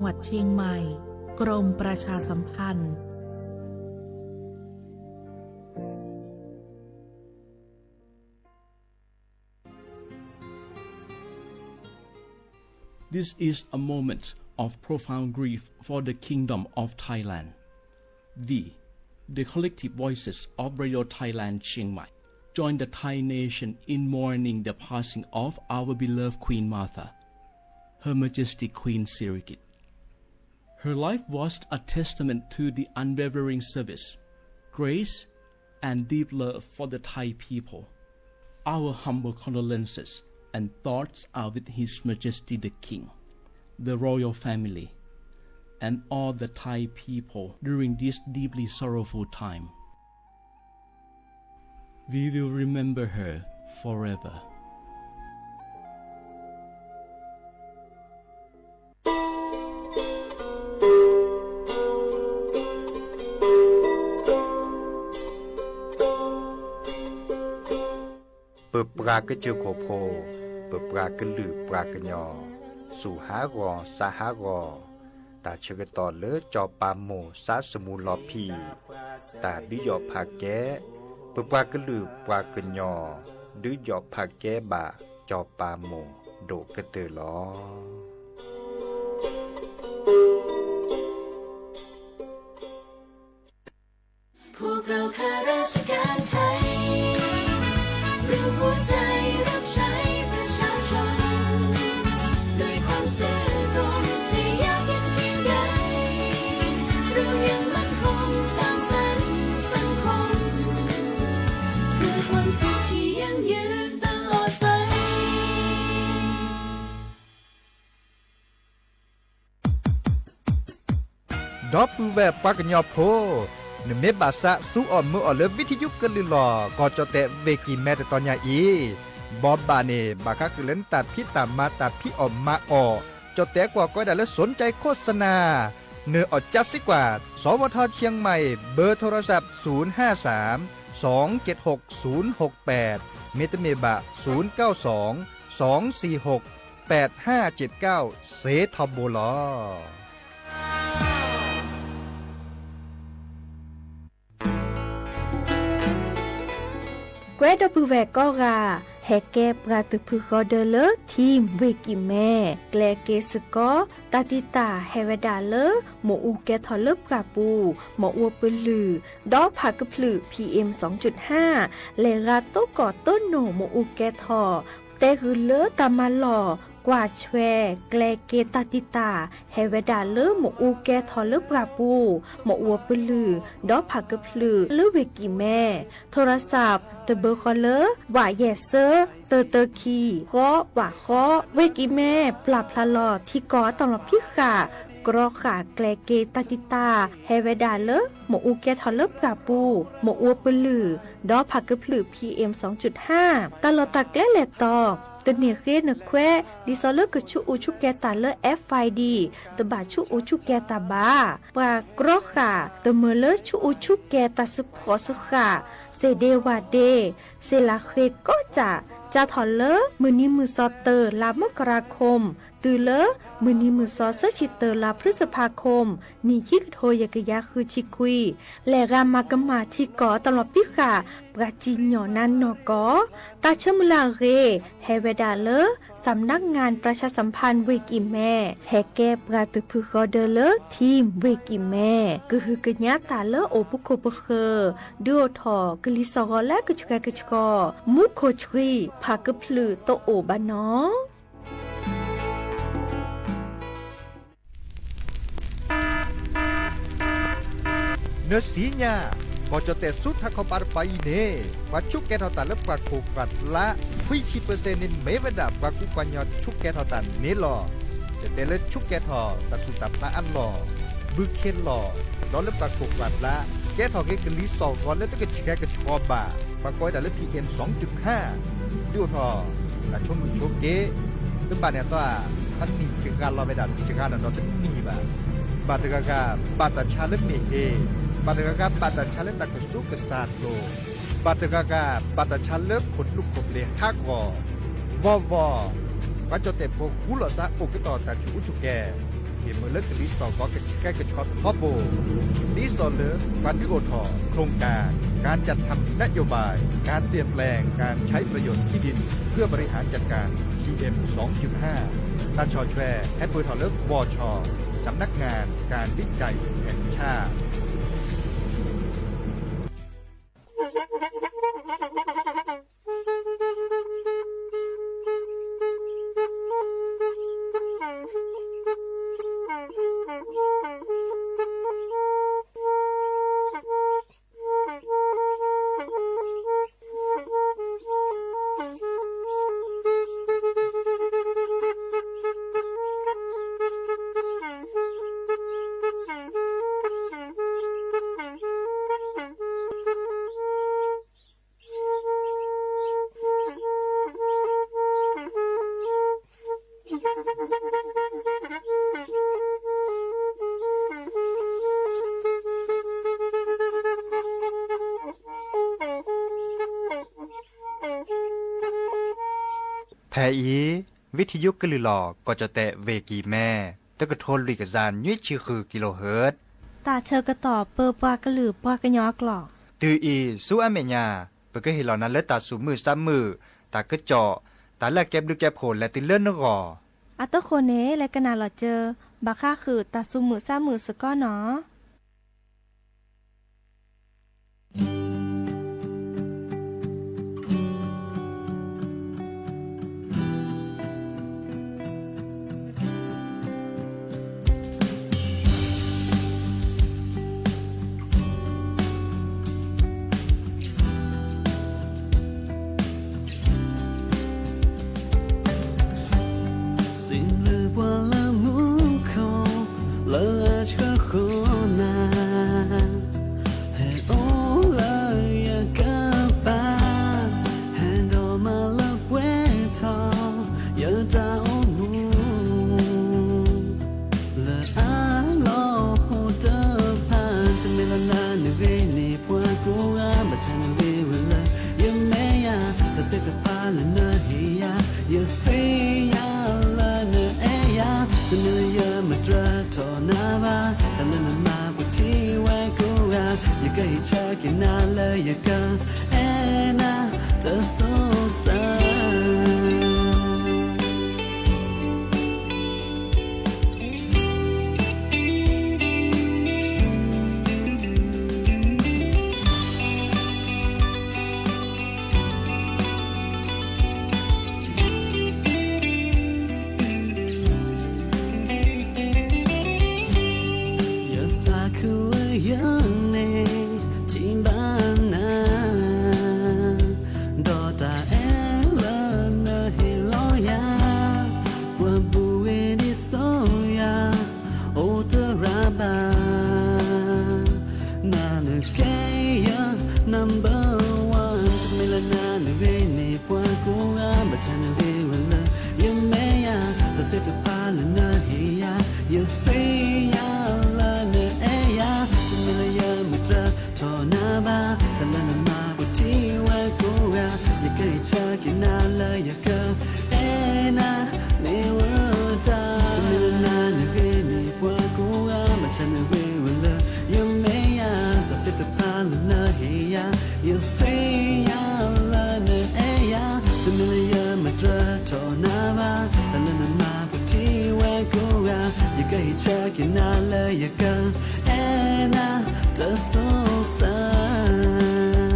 จังหวัดเชียงใหม่ กรมประชาสัมพันธ์ This is a moment of profound grief for the Kingdom of Thailand. We, the collective voices of Radio Thailand Chiang Mai, join the Thai nation in mourning the passing of our beloved Queen Mother, Her Majesty Queen Sirikit. Her life was a testament to the unwavering service, grace, and deep love for the Thai people. Our humble condolences and thoughts are with His Majesty the King, the royal family, and all the Thai people during this deeply sorrowful time. We will remember her forever. ပပှၤကစၢၢ်ခိၣ်ဖိ, ပပှၤကလုာ်ပှၤကညီ, စူၤဟးဂီၤ စးဟးဂီၤ, တၢ်ဆၢကတီၢ်လၢစီၤပၤမိၢ်စးသမူလီၤဖံး, တၢ်ဒုးယီၣ်ဖးကဲ, ပပှၤကလုာ်ပှၤကညီ, ဒုးယီၣ်ဖးကဲဘၣ်စီၤပၤမိၢ်ဒိၣ်ကတၢၢ်လီၤ. พวกเราข้าราชการไทย รวมหัวใจรับใช้ประชาชน ด้วยความซื่อตรง จะยากเย็นเพียงใด เรายังมั่นคงสร้างสรรค์สังคม เพื่อความสุขที่ยั่งยืนตลอดไป ဒီပုၢ်ဝဲၢ်ပှၤကညီဖိ, နမ့ၢ်ဘၣ်သးစူၤအီၣ်မုာ်အီၣ်လၢ ဝံထံယုကလုၢ်လီၤ ကီၢ်ကၠီၣ်တဲၣ်ဝ့ၢ်ကံၢ်မဲတတီၤညါအံၤ, ဘီဘၣ်န့ၣ် ဘၣ်ဃးဃုာ်လၢနတၢ်ဖံးတၢ်မၤ တၢ်ဖံးအီၣ်မၤအီၣ်, ကၠီၣ်တဲၣ်ကွီၢ်ကိးဝဲဒၣ်လၢ สนใจโฆษณา နၢၤအီၣ်ကၠါစ့ၢ်ကီး, สวท เชียงใหม่ เบอร์โทรศัพท์ ศูนย์ห้าสาม สองเจ็ดหก ศูนย์หกแปด မ့တမ့ၢ်ဘၣ် ศูนย์เก้าสอง สองสี่หก แปดห้าเจ็ดเก้า စ့ထီဘိလီၤ. ကွဲဒီပုၢ်ဝဲၢ်ကိးဂၤ, ဟဲကဲပှၤသုးဖုဃီဒၢလၢ ထံဝ့ၢ်ကံၢ်မဲ, ကျဲက့ၤစ့ၢ်ကီး တၢ်တံာ်တာ်ဟဲဝဲဒၣ်လၢ မ့ၣ်အူကဲထီၣ်လၢပှၢ်ပူၤ, မ့ၣ်အူပလုၢ်, ဒီးဖးကဖျၢၣ် PM စူၤ, လဲၤဂၤတိကီၢ်တိနိၣ် မ့ၣ်အူကဲထီၣ်, တဲဃုာ်လၢတၢ်မၤလီၢ်ကွၢ်ဆွဲ ကျဲက့ၤတၢ်တံာ်တာ် ဟဲဝဲဒၣ်လၢ မ့ၣ်အူကဲထီၣ်လၢပှၢ်ပူၤ, မ့ၣ်အူပလုၢ်, ဒီးဖးကဖျၢၣ်လၢဝ့ၢ်ကံၢ်မဲ, โทรศัพท์ တဘၢဃီလၢ ဝးယဲၢ်သၢ တၢတၢခံ ဃီ ဝးဃီ, ဝ့ၢ်ကံၢ်မဲ ပျၢ်ဖျါလီၤထံကီၢ်အတၢ်လီၤဖံးဃာ်, ကြီဃာ်ကျဲက့ၤတၢ်တံာ်တာ် ဟဲဝဲဒၣ်လၢ မ့ၣ်အူကဲထီၣ်လၢပှၢ်ပူၤ, မ့ၣ်အူပလုၢ်, ဒီးဖးကဖျၢၣ် PM စူၤ, တၢ်လီၢ်တၢ်ကျဲလဲၤတီၤ, တန့ၢ်ဃ့နခွဲး ဒ်သိးလၢကဆူးအူဆူးကဲၤတၢ်လၢ FID, တဘၣ်ဆူးအူဆူးကဲၤတၢ်ဘၣ်. ပှၤကြီဃာ် တမၢလၢဆူးအူဆူးကဲၤတၢ်စ့ၢ်ကီးစ့ၢ်ကီး, စ့ၣ်ဒ့ဝၣ်ဒ့, စ့ၣ်လးဃ့ကီးစး, စးထီၣ်လၢ မုၢ်နံၤမုၢ်သီ တၢ လါမကရၤခိၣ်, တုၤလၢ မုၢ်နံၤမုၢ်သီ သၢဆံတၢ လါဖျုစဖါခိၣ်, နံၣ်ခံကထိယဲၢ်ကယၤဃုဆံခွံ, လဲၤဂၤမၤကမၣ်ထံကီၢ်တၢ်လီၤဖံးဃာ် ပှၤစံၣ်ညီၣ်နါနီၢ်ကီၢ်, တၢ်ဆၢမုၢ်လၢ်အဂ့ၢ် ဟဲဝဲဒၣ်လၢ สำนักงานประชาสัมพันธ์ ဝ့ၢ်ကံၢ်မဲ, ဟဲကဲပှၤသုးဖုဃီဒၢလၢ ထံဝ့ၢ်ကံၢ်မဲ, ကဟုကညးတၢ်လၢအိၣ်ပခိၣ်ပဃၢၤ, ဒုးအိၣ်ထီၣ်ကလံၤစီၣ်ဂီၤလၢကဆှဲကဆှီ, မူခိၣ်ဆှံ ဖးကဖျၢၣ်တအိၣ်ဘၣ်နီၤ. နၢၤစံညါ, ကီၢ်ကၠီၣ်တဲၣ်ဆူထးခီပၤတပၤအံၤန့ၣ် ပှၤဆူးကဲထီၣ်တၢ်လၢပှၢ်ခိၣ်ပှၢ်ဖျါ ခွံဆံပၢၢ်စဲၣ်န့ၣ် မ့ၢ်ဝဲဒၣ်ပှၤကူပှၤကညီဆူးကဲထီၣ်တၢ်န့ၣ်လီၤ. ကတဲလၢဆူးကဲထီၣ်တၢ်သူၣ်တၢ်ဖျးအလီၢ်, ဘုခ့လီၢ်, ဒီးလၢပှၢ်ခိၣ်ပှၢ်ဖျါ, ကဲထီၣ်က့ၤကလံၤစီၣ်ဂီၤလၢတကဆှဲကဆှီဘၣ်, ပှၤကိးဝဲဒၣ်လၢ PM စူၤ, ဒုးအိၣ်ထီၣ်တၢ်ဆိကမိၣ်ဆိက့, တဘၣ်န့ၣ်အသီဧါ, အနံၣ်စှၤလီၤဝဲဒၣ်တစှၤနီၢ်နီၢ်တနံၣ်ဘၣ်. ဘၣ်တဂၤဂၤ ဘၣ်တၢ်ဆါလၢမ့ၢ်ဟ့ၣ်, ဘၣ်တဂၤဂၤဘၣ်တၢ်ဆါလၢတၢ်ကဆူးကဆါကျိၤ, ဘၣ်တဂၤဂၤ ဘၣ်တၢ်ဆါလၢခိၣ်ကျူခိၣ်ပျ့ၤဟးဂီၤ, ဝီၤဝီၤ, ပှၤကၠီၣ်တဲၣ်ဖိဃူလိာ်သးအိၣ်ကတီၢ်တၢ်ဆူးအူဆူးကဲၤ, ဟ မ့ၢ်လၢကလံၤစိးကီးကဲကဆီထီဘိ, ဒ်သိးလၢပှၤဒုးအိၣ်ထီၣ် โครงการ การจัดทำนโยบาย การเปลี่ยนแปลงการใช้ประโยชน์ที่ดินเพื่อบริหารจัดการ พีเอ็มสองจุดห้า ตาช่อแชร์ แฮะเปิดถอดเลิก บช สำนักงานการวิจัยแห่งชาติ ဖဲအံၤ ဝံထံယိကလုၢ်လီၤ ကီၢ်ကၠီၣ်တဲၣ် ဝ့ၢ်ကံၢ်မဲ တကထိလွံၢ်ကယၤနွံဆံဃု kilohertz တၢ်ဆၢကတီၢ်ပၢပှၤကလုာ်ပှၤကညီအကျိာ်. တုၤအံၤဆူအမဲာ်ညါ ပကဟ့ၣ်လီၤနၤလၢတၢ်သူၣ်မုာ်သးမုာ်, တၢ်ကစီၣ်, တၢ်လၢအကဲဘျုးကဲဖှိၣ်လဲၤတုၤလၢနဂီၢ်. အတဃိန့ၣ် လဲၤကနၣ်လီၤစၢၤ ဘၣ်ဃးဃုာ်တၢ်သူၣ်မုာ်သးမုာ်စ့ၢ်ကီးနီၤ. စံးဘျုးပှၤလၢမူခိၣ်လၢအဆှၢဃီၤနၤ, ဟဲအိၣ်လၢယကပၤ, ဟဲဒိးမၤလၢပှဲၤထီၣ် ယတၢ်အိၣ်မူ လၢအလီၤဟိတဖၣ်, တမ့ၢ်လၢနၤနဂ့ၤန့ၣ် ပှၤကိးဂၤ ဘၣ်ဆၣ်နဂ့ၤဝဲလၢ ယမဲာ်ယၤ, တၢ်သ့ၣ်တဖၣ်လၢနဟ့ၣ်ယၤ, ယသ့ၣ်ညါလၢနအဲၣ်ယၤ, တမ့ၢ်လၢယမၤတြၢထီၣ်နၤဘၣ်, တၢ်လၢနမၤပှဲၤထံၣ်ဝဲကိးဂၤ, ယကဟ့ၣ်ဆၢက့ၤနၤလၢယကအဲၣ်နၤ တစိၤစၢ် ယသးခုလၢယန့ၣ် ထံၣ်ဘၣ်နၤ, ဒီးတၢ်အဲၣ်လၢနဟ့ၣ်လီၤယၤ, ပှၤဘူၣ်ဝဲဒ်စိယၤ အိၣ်တရၣ်ဘၣ်, နၤနကဲယ number one, တမ့ၢ်လၢနၤနဂ့ၤန့ၣ် ပှၤကိးဂၤ ဘၣ်ဆၣ်နဂ့ၤဝဲလၢ ယမဲာ်ယၤ, တၢ်သ့ၣ်တဖၣ်လၢနဟ့ၣ်ယၤ, ယသ့ၣ်ညါလၢနအဲၣ်ယၤ, တမ့ၢ်လၢယမၤတြၢထီၣ်နၤဘၣ်, တၢ်လၢနမၤပှဲၤထံၣ်ဝဲကိးဂၤ, ယကဟ့ၣ်ဆၢက့ၤနၤလၢယကအဲၣ်နၤ မ့ၢ်ဝဲတၢ်, တမ့ၢ်လၢနၤနဂ့ၤန့ၣ် ပှၤကိးဂၤ ဘၣ်ဆၣ်နဂ့ၤဝဲလၢ ယမဲာ်ယၤ, တၢ်သ့ၣ်တဖၣ်လၢနဟ့ၣ်ယၤ, ယသ့ၣ်ညါလၢနအဲၣ်ယၤ, တမ့ၢ်လၢယမၤတြၢထီၣ်နၤဘၣ်, တၢ်လၢနမၤပှဲၤထံၣ်ဝဲကိးဂၤ, ယကဟ့ၣ်ဆၢက့ၤနၤလၢယကအဲၣ်နၤ တစိၤစၢ်.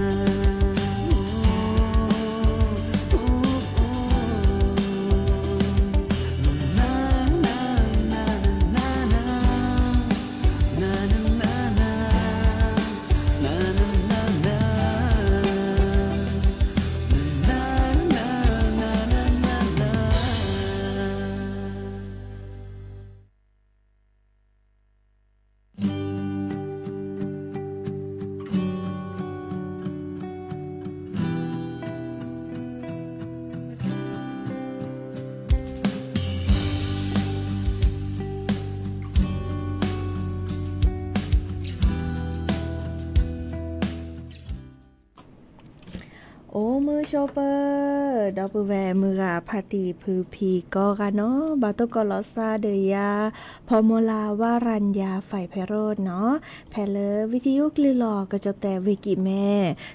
အိၣ်မုာ်ဆိးပၢၤ ဒီပုၢ်ဝဲၢ်မုၢ်ဂၤဖါတံၢ်ဖုဖံကိးဂၤနီၤ, ဘၣ်တိၢ်ကီးလီၤသးဒီးယၤ ဖီမီလၤ ဝရံယၤ ဖဲးဖဲးရိးနီၤ, ဖဲလၢဝံထယိကလုၢ်လီၤ ကၠီၣ်တဲၣ်ဝ့ၢ်ကံၣ်မဲ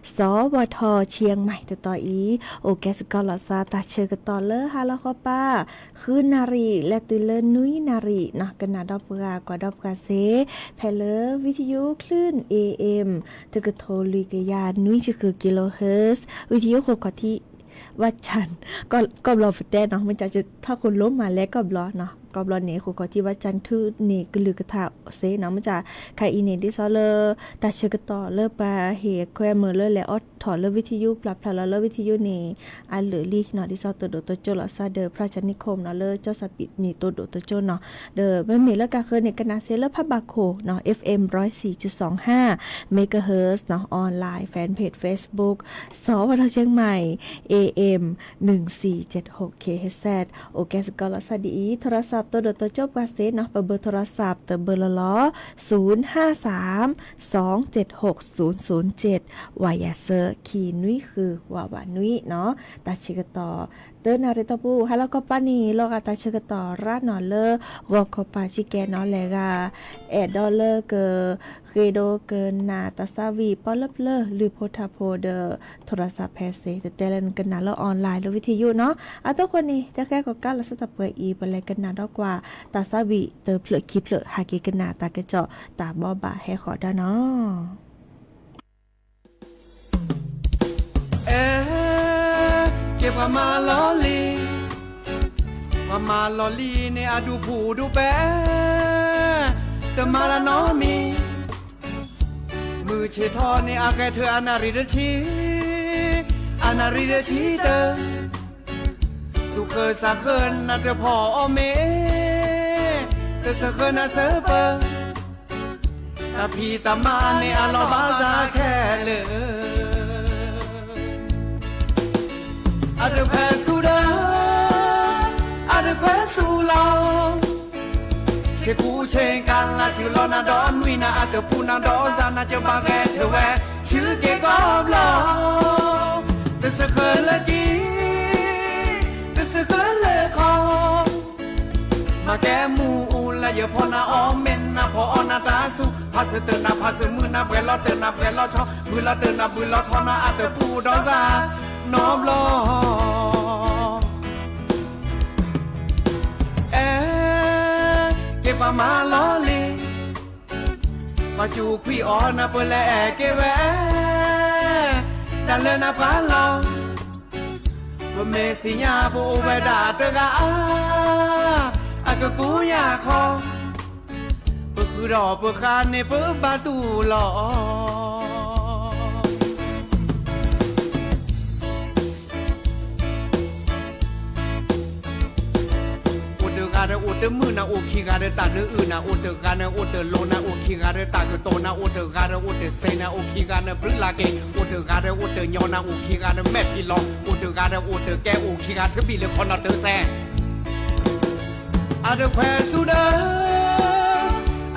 စီၤဝီၤထီၣ် ဆံၣ်ယဲၣ်မံၣ် တတီၤအံၤ အိၣ်ကဲစ့ၢ်ကီးလီၤသး တၢ်ဆၢကတီၢ်လၢဟါလီၤဃီပၤ ဃုနၣ်ရံၣ် လဲၤတုၤလၢနွံနၣ်ရံၣ်နီၤ, ကနၣ်ဒီးပှၤ ကွၢ်ဒီးပှၤစ့ၢ် ဖဲလၢဝံထယိကလုၢ် A M တကထိလွံၢ်ကယၤနွံဆံဃု kilohertz ဝံထယိဃိးခီၣ်ထံး ဝၣ်စၢၣ် ကီၢ်ဘျီပတဲနီၤ, မ့ၢ်စ့ၢ်ထီၣ်ခိၣ်လိမးလဲၣ် ကီၢ်ဘျီနီၤ, ကီၢ်ဘျီန့ၣ် ဃိးခီၣ်ထံး ဝၣ်စၢၣ် ထူန့ၢ်ကလုၢ်ကထါစ့ၢ်နီၤ, မ့ၢ်စ့ၢ်ခါအံၤန့ၣ် ဒ်သိးလၢ တၢ်ဆၢကတီၢ်လၢပှၤဟ့ၣ်ခွဲးမုၢ်လၢလဲၤအိးထီၣ်လၢဝံထယိ ပျၢ်ဖျါလီၤလၢဝံထယိန့ၣ် အလုၢ်လံနီၤ, ဒ်သိးတိၢ်ဒိၣ်တိစၢၤလီၤသးဒီး ဖြၣ်စၢ်နံၣ်ခိၣ်နီၤ လၢကၠီၣ်စၣ်ပံးန့ၣ် တိၢ်ဒိၣ်တိစၢၤနီၤ, ဒီးမ့မ့ၢ်လၢကးဃၢၤန့ၣ် ကနၣ်စ့ၢ်လၢဖးဘၣ်ခိၣ်နီၤ F M ร้อยสี่จุดสองห้า megahertz နီၤ, online fan page Facebook စီၤဝီၤထီၣ် ဆံၣ်ယဲၣ်မံၣ် A M หนึ่งสี่เจ็ดหก kilohertz အိၣ်ကဲစ့ၢ်ကီးလီၤသးဒ်အံၤ, โทรศัพท์ တိၢ်ဒိၣ်တိစၢၤပှၤစ့ၢ်နီၤ, ပဘၢၣ် โทรศัพท์ တဘၢၣ်လီၤလီၤ ศูนย์ห้าสาม สองเจ็ดหก ศูนย์ศูนย์เจ็ด ဝၤယၤစၢ ခံနွံဃု ဝးဝးနွံနီၤ, တၢ်ဆၢကတီၢ် တနၣ်ရံၣ်တီၢ်ပူၤ ဟါလီၤခီပၤန့ၣ် လီၤဂာ်တၢ်ဆၢကတီၢ်ရၣ်နီၤ လၢဂီၤခီပၤဆံးကဲနီၤ, လဲၤဂၤ အဲၣ်ဒိးလၢက ဃ့ဒိကနၣ်တၢ်သးဝံၣ် ပီလၢပျၢၤလုၢ်ဖိထါဖိဒီး โทรศัพท์ ဖဲစ့ၢ်, တတဲလၢနကနၣ်လၢ online လၢဝံထယိနီၤ, အသိးဃိန့ၣ် တၢ်ဃဲကီၢ်ကးလီၤသးတပှဲၤအံၤ ပလဲၤကနၣ်ဒီးကွၢ် တၢ်သးဝံၣ်တဖျၢၣ်ခံဖျၢၣ် ဟးက့ၤကနၣ်တၢ်ကစီၣ် တၢ်ဘိးဘၣ်ဟဲဃီၤဒီးနီၤ. အဲ ကဲပှၤမၤလီၤလံ, ပှၤမၤလီၤလံန့ၣ် အဒူၣ်ဖူၣ်ဒူၣ်ပဲ, တမၤတၢ်နီတမံၤ, မုၢ်ဆ့ၣ်ထီၣ်န့ၣ် အဂဲၤထၢၣ်အနၣ်ရံၣ်တဆံ, အနၣ်ရံၣ်တဆံတၢ, သူၣ်ဃၢၤသးဃၢၤနၤတဖီၣ်အီၤမ့ၢ်, တစၢၢ်ဃၢၤနၤစၢၢ်ပၢၢ် တၢ်ဖံးတၢ်မၤန့ၣ်အလီၢ်ဘၣ်သးခဲလၢာ်, အတခွဲးဆူၣ်ဒီး, အတခွဲးဆူၣ်လီၤ, ဆ့ကူဆ့ကၤလၤ စုလီၤနၤဒီးနွံနၤ အတပူၤနၤဒီးစၤနၤ ကဘၣ်ဂဲၤထၢၣ်ဝဲ ဆူက့ၤကီၢ်ဘျီ, တစၢၢ်ဃၢၤလၢကံ တစၢၢ်ဃၢၤလၢခီ မၤကဲမူအူလၢယဖီနၤအီၣ်မ့ၢ်နၤဖီအီၣ်နၤတၢ်ဆူၣ်, ဖးစၢၤတၢၢ်နၤဖးစၢၤမုၢ်နၤ ပှဲၤလီၤတၢၢ်နၤပှဲၤလီၤဆီ, ဘုလီၤတၢၢ်နၤဘုလီၤထီနၤ အတပူၤဒီးစၤနီတဘျီ, အဲ ကဲပှၤမၤလီၤလံ ပှၤစူးခွံအီၤနၢ်ပၢၢ်လဲၤအဲၣ်က့ၤဝဲ, တၢ်လၢနပှၤလီၤ, ပမ့ၢ်သ့ၣ်ညါပအိၣ်ဝဲဒၣ်တဂၤ, အကကူယၤခီ, ပဃုဒီးပဃးန့ၣ်ပဘၣ်တူၢ်လီၤ. အိၣ်တဂၤဒီးအိၣ်တမုာ်နၤ အိၣ်ခံဂၤဒီးတၢ်နၢအုၣ်နၤ အိၣ်တဂၤဒီးအိၣ်တလိၤနၤ အိၣ်ခံဂၤဒီးတၢ်ကတိၤနၤ အိၣ်တဂၤဒီးအိၣ်တစဲးနၤ အိၣ်ခံဂၤနၤပြံလၢ်က့ၤ အိၣ်တဂၤဒီးအိၣ်တညီနၤ အိၣ်ခံဂၤဒီးမဲာ်ထံလီၤ အိၣ်တဂၤဒီးအိၣ်တကဲ အိၣ်ခံဂၤဆၢဘံၣ်လၢခီနီၤတစဲး အတခွဲးဆူၣ်ဒီး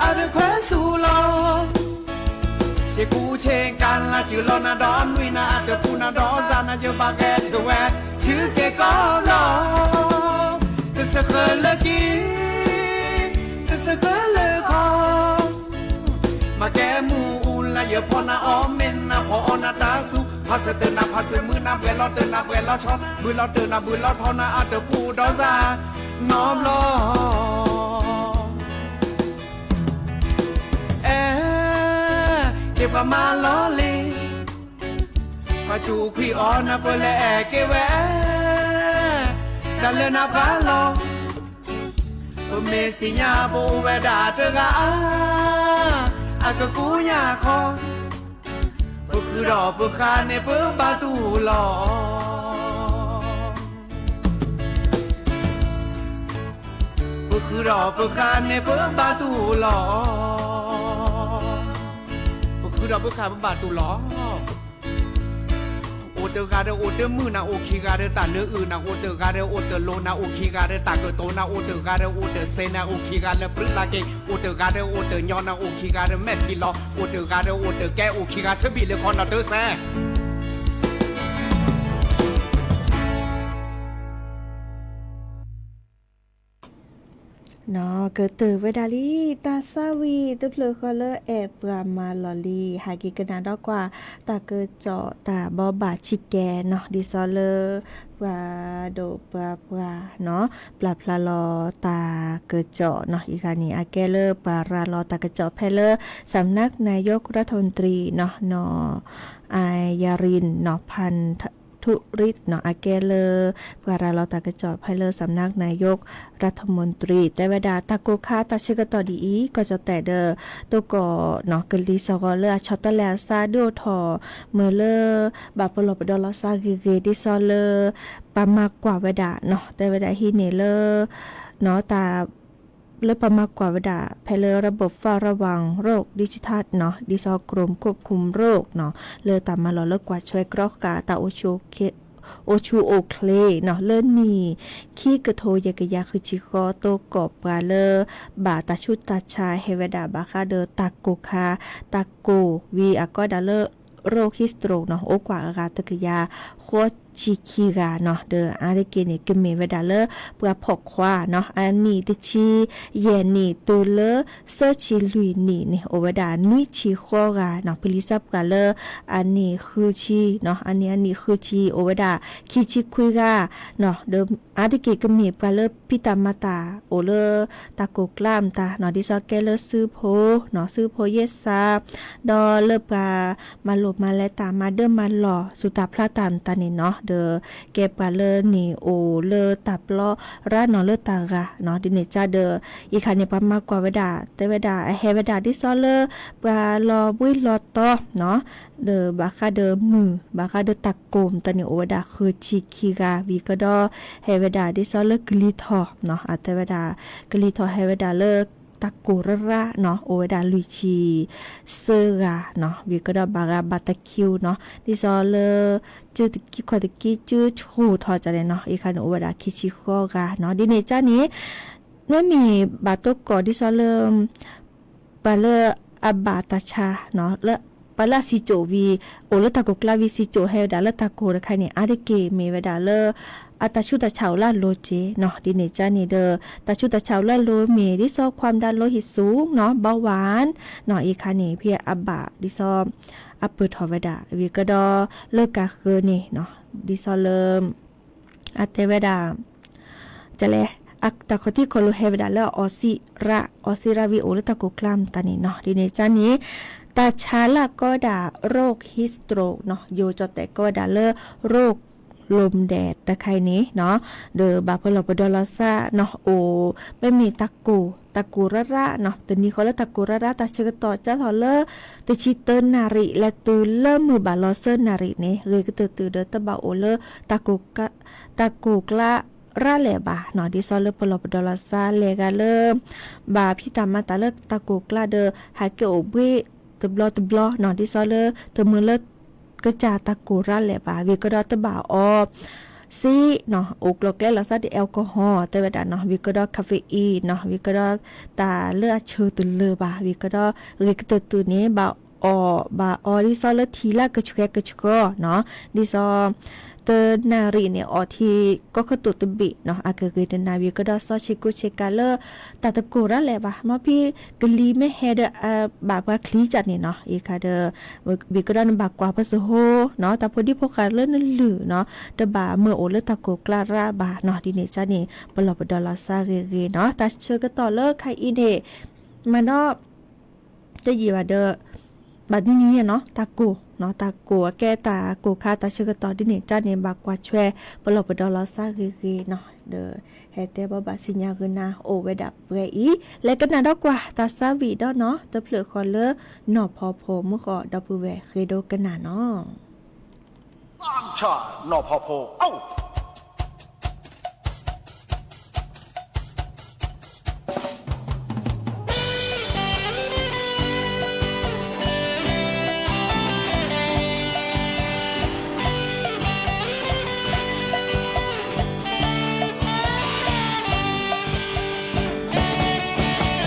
အတခွဲးဆူၣ်လီၤ ဆ့ကူဆ့ကၤလၤ စုလီၤနၤဒီးနွံနၤ အတပူၤနၤဒီးစၤနၤ ယဘၣ်ဂဲၤထၢၣ်ဝဲ ဆူက့ၤကီၢ်လီၤ တစၢၢ်ဃၢၤလၢကံ တစၢၢ်ဃၢၤလၢခီ မၤကဲမူအူလၢယဖီနၤအီၣ်မ့ၢ်နၤဖီအီၣ်နၤတၢ်ဆူၣ် ဖးစၢၤတၢၢ်နၤဖးစၢၤမုၢ်နၤ ပှဲၤလီၤတၢၢ်နၤပှဲၤလီၤဆီ ဘုလီၤတၢၢ်နၤဘုလီၤထီနၤ အတပူၤဒီးစၤနီတဘျီ အဲ ကဲပှၤမၤလီၤလံ ပှၤစူးခွံအီၤနၢ်ပၢၢ်လဲၤအဲၣ်က့ၤဝဲ တၢ်လၢနပှၤလီၤ ပမ့ၢ်သ့ၣ်ညါပအိၣ်ဝဲဒၣ်တဂၤ အကကူယၤခီ ပဃုဒီးပဃးန့ၣ်ပဘၣ်တူၢ်လီၤ ပဃုဒီးပဃးန့ၣ်ပဘၣ်တူၢ်လီၤ ပဃုဒီးပဃးပဘၣ်တူၢ်လီၤ အိၣ်တဂၤဒီးအိၣ်တမုာ်နၤ အိၣ်ခံဂၤဒီးတၢ်နၢအုၣ်နၤ အိၣ်တဂၤဒီးအိၣ်တလိၤနၤ အိၣ်ခံဂၤဒီးတၢ်ကတိၤနၤ အိၣ်တဂၤဒီးအိၣ်တစဲးနၤ အိၣ်ခံဂၤလၢပြံလၢ်က့ၤ အိၣ်တဂၤဒီးအိၣ်တညီနၤ အိၣ်ခံဂၤဒီးမဲာ်ထံလီၤ အိၣ်တဂၤဒီးအိၣ်တကဲ အိၣ်ခံဂၤဆၢဘံၣ်လၢခီနီၤတစဲး နီၢ်ကတၢၢ်ဝဲဒၣ်လံ တၢ်သးဝံၣ်တဖျၢၣ်ဃီလၢအဲၣ်ပှၤမၤလီၢ်လံၤ ဟဲက့ၤကနၣ်ဒီးကွၢ် တၢ်ကစီၣ်တၢ်ဘိးဘၣ်ဆံးကဲနီၢ် ဒ်သိးလၢ ပှၤဒိၣ်ပှၤပှၢ်နီၢ် ပျၢ်ဖျါလီၤတၢ်ကစီၣ်နီၢ် အံၤခါန့ၣ် အကဲလၢပှၤရၤလီၤတၢ်ကစီၣ်ဖဲလၢ สำนักนายกรัฐมนตรีနီၢ် နီၢ် อาริน နီၢ် พันธุริต နီၢ် အကဲလၢ ပှၤရၤလီၤတၢ်ကစီၣ်ဖဲလၢ สำนักนายกรัฐมนตรี တဲဝဲဒၣ် တၢ်ကိၢ်ခါတၢ်ဆၢကတီၢ်ဒ်အံၤ ကီၢ်ကၠီၣ်တဲၣ်ဒီး တိၢ်ကီၢ်နီၢ် ကလံၤစ့ၢ်ကီးလၢအဆီတလဲအသး ဒုးအိၣ်ထီၣ်မုၢ်လၢ ဘၣ်ပလီၢ်ပဒီလီၤသးဂ့ၤဂ့ၤ ဒ်သိးလၢ ပှၤမၤကွၢ်ဝဲဒၣ်နီၢ် တဲဝဲဒၣ်ဟံးန့ၢ်လၢ နီၢ် တၢ် လၢပှၤမၤကွၢ်ဝဲဒၣ် ဖဲလၢ ระบบเฝ้าระวังโรคดิจิทัล နီၢ် ဒ်သိး กรมควบคุมโรค နီၢ် လၢတၢ်မၤလီၢ်လၢကွၢ်ထွဲကြီဃာ်တၢ်အိၣ်ဆူၣ်အိၣ်ချ့နီၢ် လၢနံၣ်ခံကထိယဲၢ်ကယၤဃုဆံဃိး တိၢ်ကီၢ်ပှၤလၢ ဘၣ်တၢ်ဆူးတၢ်ဆါဟဲဝဲဒၣ်ဘၣ်ဃးဒီးတၢ်ကိၢ်ခါ တၢ်ကိၢ်ဝံၤအကီဒၣ်လၢ โรคฮิสโตรก နီၢ် အိၣ်ကွၢ်အဂၤတကယၤဃိးဆံခံဂၤနီၢ် ဒီးအါတက့ၢ်န့ၣ် ကမ့ၢ်ဝဲဒၣ်လၢ ပှၤဖီၣ်ခွါနီၢ် အနံၣ်တဆံယဲၢ်နံၣ်တုၤလၢ သၢဆံလွံၢ်နံၣ်န့ၣ် အိၣ်ဝဲဒၣ်နွံဆံဃိးဂၤနီၢ် ပလံၤစၢပှၤလၢ အနံၣ်ဃုဆံနီၢ် အနံၣ်အနံၣ်ဃုဆံ အိၣ်ဝဲဒၣ်ခံဆံခွံဂၤနီၢ် ဒီးအါတက့ၢ်ကမ့ၢ်ပှၤလၢဖံးတၢ်မၤတၢ် အိၣ်လၢတၢ်ကိၢ်ကျါမတၤနီၢ် ဒ်သိးကဲလၢစုဖိနီၢ် စုဖိယဲၢ်စး ဒီးလၢပှၤမၤလိၢ်မၤလဲတၢ် မၤဒၢမၤလီၢ် စူၢ်တၢ်ဖျါတၢ်မတၤန့ၣ်နီၢ် ဒီးကဲပှၤလၢန့ၣ်အိၣ်လၢတၢ်ပျီရၤနီၢ်လၢတၢ်ဂၤနီၢ် ဒ်န့ၣ်ကါဒီး အံၤခါန့ၣ် ပှၤမၤကွၢ်ဝဲဒၣ် တဲဝဲဒၣ်အဟဲဝဲဒၣ်ဒ်သိးလၢ ပှၤလီၤဘှံးလီၤတီၤနီၢ် ဒီးဘၣ်ဃးဒီးမုၢ် ဘၣ်ဃးဒီးတၢ်ကိၢ်မတၤန့ၣ် အိၣ်ဝဲဒၣ်ဃုဆံခံဂၤ ဝံၤကဒီး ဟဲဝဲဒၣ်ဒ်သိးလၢကလံၤထီၣ်နီၢ် အတဲဝဲဒၣ် ကလံၤထီၣ်ဟဲဝဲဒၣ်လၢ တၢ်ကိၢ်ရၤရၤနီၢ် အိၣ်ဝဲဒၣ်လွံၢ်ဆံသၢဂၤနီၢ် ဝံၤကဒီးဘၣ်ဂၤဘၣ်တၢ်ခံးနီၢ် ဒ်သိးလၢ စုတကံခီၣ်တကံစုဆူၣ်ထီၣ်ကန့ၣ်နီၢ် အံၤခါန့ၣ် အိၣ်ဝဲဒၣ်ခံဆံဃိးဂၤနီၢ် ဒ်န့ၣ်ကါန့ၣ် မ့မ့ၢ်ဘၣ်တိၢ်ကီၢ်ဒ်သိးလၢ ပှၤလၢအဘၣ်တၢ်ဆါနီၢ် လၢ ပှၤလၢအစံၣ်စိၣ်ဝံၤ အိၣ်လၢတၢ်ကိၢ်ကျါဝံၤ စံၣ်စိၣ်ဟဲဝဲဒၣ်လၢတၢ်ကိၢ်တခါန့ၣ် အါတက့ၢ်မ့ၢ်ဝဲဒၣ်လၢ အတၢ်ဆူးတၢ်ဆါအိၣ်လၢအလိၤက့နီၢ် ဒ်န့ၣ်ကါန့ၣ်ဒီး တၢ်ဆူးတၢ်ဆါအိၣ်လၢအလိၤမ့ၢ်ဒ်သိး ความดันโลหิตสูงနီၢ် เบาหวานနီၢ် အံၤခါန့ၣ် ဖဲအဘၣ်ဒ်သိး အပၢၢ်ထီၣ်ဝဲဒၣ် ဝံၤကဒီးလၢကၤဃၢၤန့ၣ်နီၢ် ဒ်သိးလၢ အတဲဝဲဒၣ် ကလဲၣ် တၢ်ခီၣ်ထံးခီၣ်လိၤဟဲဝဲဒၣ်လၢအအီၣ်စံရး အီၣ်စံရးဝံၤအိၣ်လၢတၢ်ကိၢ်ကျါမတၤန့ၣ်နီၢ် ဒ်န့ၣ်ကါန့ၣ် တၢ်ဆါလၢအကိးဝဲဒၣ် โรคฮิสโตรกနီၢ် ယိၤကၠီၣ်တဲၣ်ကိးဝဲဒၣ်လၢ โรคลมแดดတခါအံၤန့ၣ်နီၢ် ဒီးဘၣ်ပလီၢ်ပဒီလီၤသးနီၢ် အိၣ် မ့မ့ၢ်တၢ်ကိၢ် တၢ်ကိၢ်ရၤရၤနီၢ် တနံၤဃီလၢတၢ်ကိၢ်ရၤရၤ တၢ်ဆၢကတီၢ်ကၢထီၣ်လၢ တဆံတၢနၣ်ရံၣ် လဲၤတုၤလၢမုၢ်ဘၣ်လီၤသၢနၣ်ရံၣ်န့ၣ် ဂ့ၤကတၢၢ်တုၤဒီးတဘၣ်အိၣ်လၢ တၢ်ကိၢ်ကျါရၤလဲၣ်ဘၣ်နီၢ် ဒ်သိးလၢပလီၢ်ပဒီလီၤသးလဲၤဂၤလၢ ဘၣ်ဖံးတၢ်မၤတၢ်လၢတၢ်ကိၢ်ကျါဒီး ဟးက့ၤအိၣ်ဘှံးတဘျီတဘျီနီၢ် ဒ်သိးလၢတမုာ်လၢ ကစၢ်တၢ်ကိၢ်ရၤလဲၣ်ဘၣ် ဝံၤကဒီးတဘၣ်အီ စ့နီၢ် အိၣ်ကျိၤကျဲလီၤသးဒီး แอลกอฮอล์ တဲဝဲဒၣ်နီၢ် ဝံၤကဒီး caffeine နီၢ် ဝံၤကဒီးတၢ်လၢအဆၢတလၢာ်ဘၣ် ဝံၤကဒီး ဂ့ၤကတၢၢ်တုၤန့ၣ် ဘၣ်အီၣ် ဘၣ်အီဒ်သိးလၢထံၣ်လၢကဆှဲကဆှီနီၢ် ဒ်သိး တနၣ်ရံၣ်န့ၣ် အီၣ်ထံကီၢ်ခၢၣ်တူာ်တဘ့ၣ်နီၢ် အကဂ့ၤတနၤ ဝံၤကဒီးစီဆ့ၣ်ကိးဆ့ၣ်ကၤလၢ တၢ်တကိၢ်ရၤလဲၣ်ဘၣ် မ်ဖံကလံၤမ့ၢ်ဟဲဒီး ဘၣ်ပှၤချံကၢန့ၣ်နီၢ် အံၤခါဒီး ဝံၤကဒီးနဘၣ်ကွၢ်ပစိဟိနီၢ် တၢ်ဖိဒံဖိဃာ်လၢနလုၢ်နီၢ် တဘၣ်မၢအိၣ်လၢတၢ်ကိၢ်ကျါရၤဘၣ်နီၢ် ဒ်န့ၣ်ကါန့ၣ် ပလီၢ်ပဒီလီၤသးဂ့ၤဂ့ၤနီၢ် တၢ်ဆၢကတီၢ်လၢခါအံၤန့ၣ် မၤဒီး တယံာ်ဘၣ်ဒီး ဘၣ်ဒ်န့ၣ်နီၢ် တၢ်ကိၢ်နီၢ် တၢ်ကိၢ်အကဲတၢ်ကိၢ်ခါတၢ်ဆၢကတီၢ်ဒ်န့ၣ်ကါန့ၣ် ဘၣ်ကွၢ်ထွဲ ပလီၢ်ပဒီလီၤသးဂ့ၤဂ့ၤနီၢ် ဒီး ဟဲတဲဘိးဘၣ်စံၣ်ညီၣ်ဂုာ်နၤအိၣ်ဝဲဒၣ်ပှဲၤအံၤ လဲၤကနၣ်ဒီးကွၢ်တၢ်သးဝံၣ်ဒီးနီၢ် တဖျၢၣ်ဃီလၢ နီၢ်ဖီဖိမုၢ်ဃီဒီပုၢ်ဝဲၢ်ဃ့ဒိကနၣ်နီၢ် နီၢ်ဖီဖ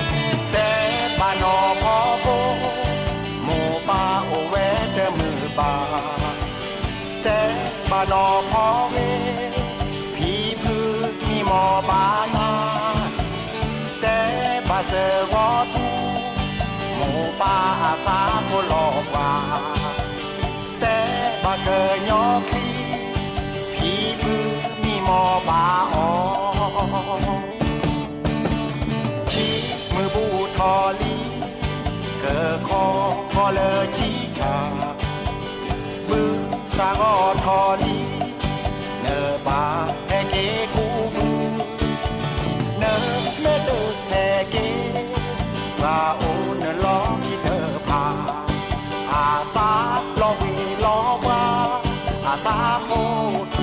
ိ တဲဘၣ်နီၢ်ဖီဖိ မိၢ်ပၢ်အိၣ်ဝဲတမုာ်ဘၣ်, တဲဘၣ်နီၢ်ဖီဂ့ၤ, ဖံဖုမံမီၢ်ဘၣ်နၤ, တဲ ပၢ်အသးဖိလီၤပှၤ, တဲဘၣ်ကညီချံ, ဖံဘုမံမီၢ်ဘၣ်အီၤ, ထံမုၢ်ဘူၣ်ထီၣ်လံ, ကခီဃီလၢကံဆၣ်, ဘုစးဂီၤထီၣ်လံ, နဘၣ်ဟဲက့ၤကူးဘု, နမ့ၢ်တဟဲက့ၤ, ပှၤအိၣ်နလီၢ်ခံတဖၣ်, အသးလီၤဝ့ၤလီၤဝါ, အသးဖိအံၤဝ့ၤအံၤ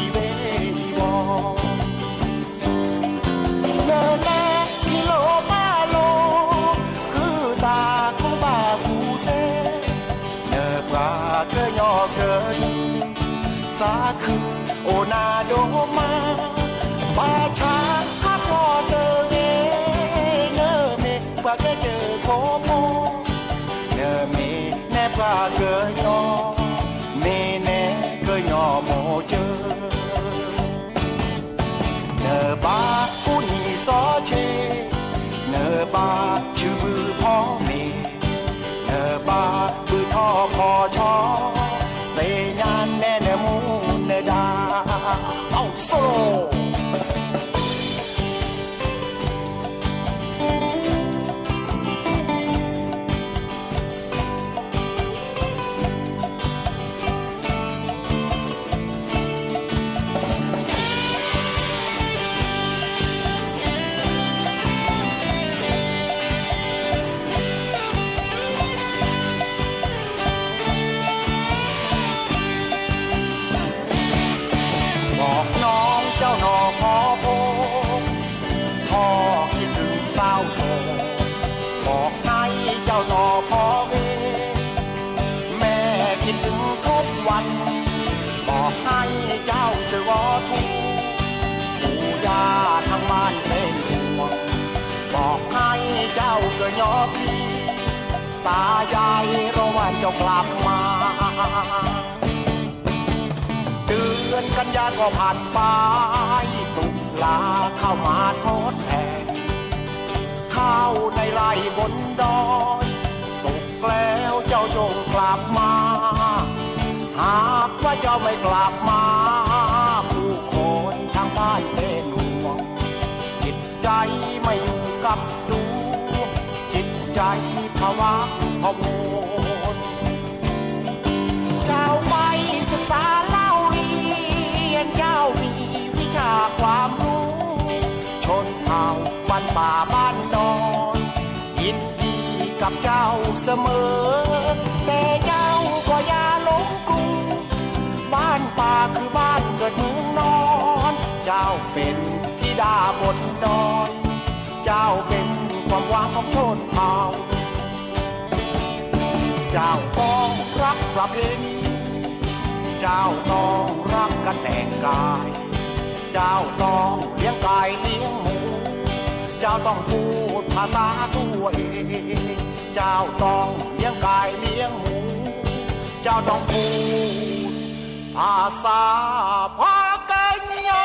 ဝီၤ နနဲၣ်ဟံးလိာ်ဘၣ်လိာ်, ဃုသးကူဘၣ်ကူစ့, နပှၤကညီကနူၤ, သးခုအိၣ်နၤဒိၣ်မး, ဘၣ်ဆၣ်ဟးဖျိးတဂ့ၤ, နမ့ၢ်ပှၤကဲစၢၢ်ခိၣ်ဖိ, နမ့ၢ်နဲၣ်ပှၤကညီ, မ့ၢ်နဲၣ်ကညီမိၢ်စၢၤ နဘၣ်ကူနံၤစီဆ့, နဘၣ်ဆူဘုဖီမ့ၤ, နဘၣ်ဘုထီၣ်ဖီဆီ, သ့ၣ်ညါနဲၣ်နမူနဒါ, အိၣ်ဆိ บอกน้องเจ้าหน่อพอพง พ่อคิดถึงสาวโสด บอกให้เจ้าหน่อพอเว แม่คิดถึงทุกวัน บอกให้เจ้าเสือวอทู ปู่ย่าทางบ้านเป็นห่วง บอกให้เจ้ากะยอคลี ตายายรอวันเจ้ากลับมา เดือนกันยาก็ผ่านไป ตุลาเข้ามาทดแทน ข้าวในไร่บนดอย สุกแล้วเจ้าจงกลับมา หากว่าเจ้าไม่กลับมา ผู้คนทางบ้านเป็นห่วง จิตใจไม่อยู่กับตัว จิตใจผวาพะวง เจ้าไปศึกษาเล่าเรียน เจ้ามีวิชาความรู้ ชนเผ่าบ้านป่าบ้านดอย ยินดีกับเจ้าเสมอ แต่เจ้าก็อย่าหลงกลัว บ้านป่าคือบ้านเกิดเมืองนอน เจ้าเป็นธิดาบนดอย เจ้าเป็นความหวังของชนเผ่า เจ้าต้องรักประเพณี เจ้าต้องรักกันแต่งกาย เจ้าต้องเลี้ยงไก่เลี้ยงหมู เจ้าต้องพูดภาษาตัวเอง เจ้าต้องเลี้ยงไก่เลี้ยงหมู เจ้าต้องพูดภาษาพะกัญญา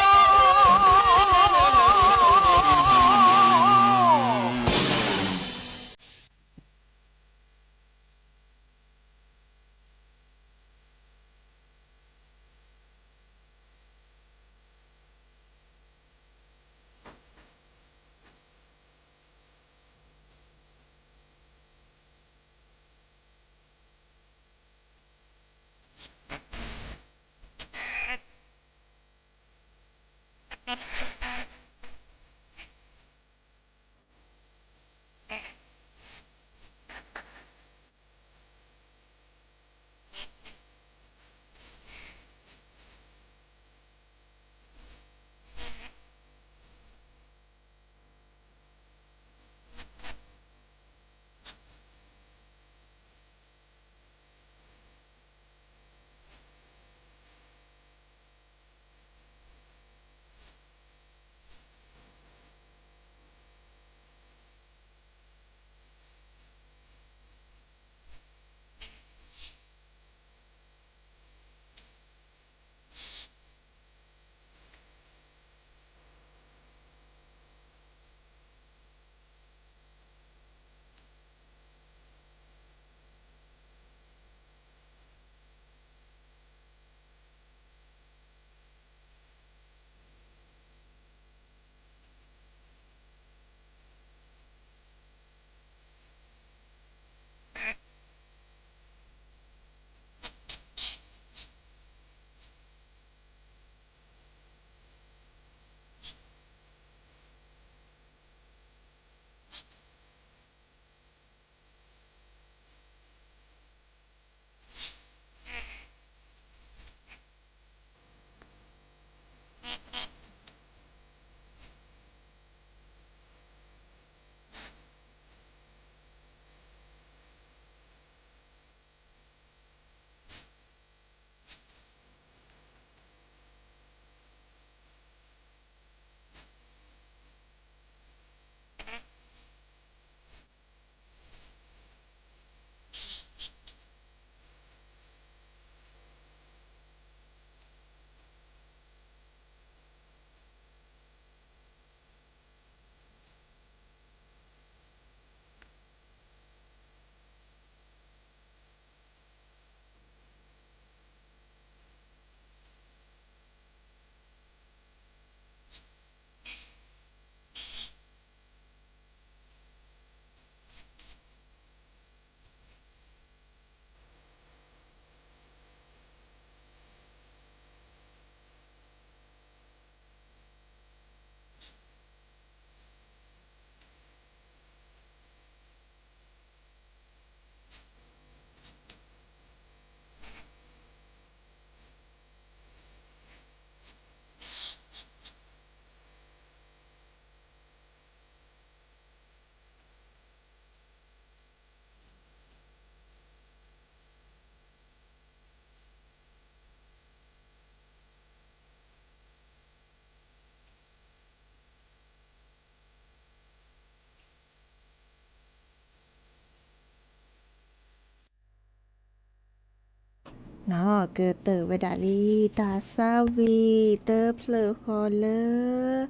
ကတၢၢ်ဝဲဒၣ်လံ တၢ်သးဝံၣ်တဖျၢၣ်ဃီလၢ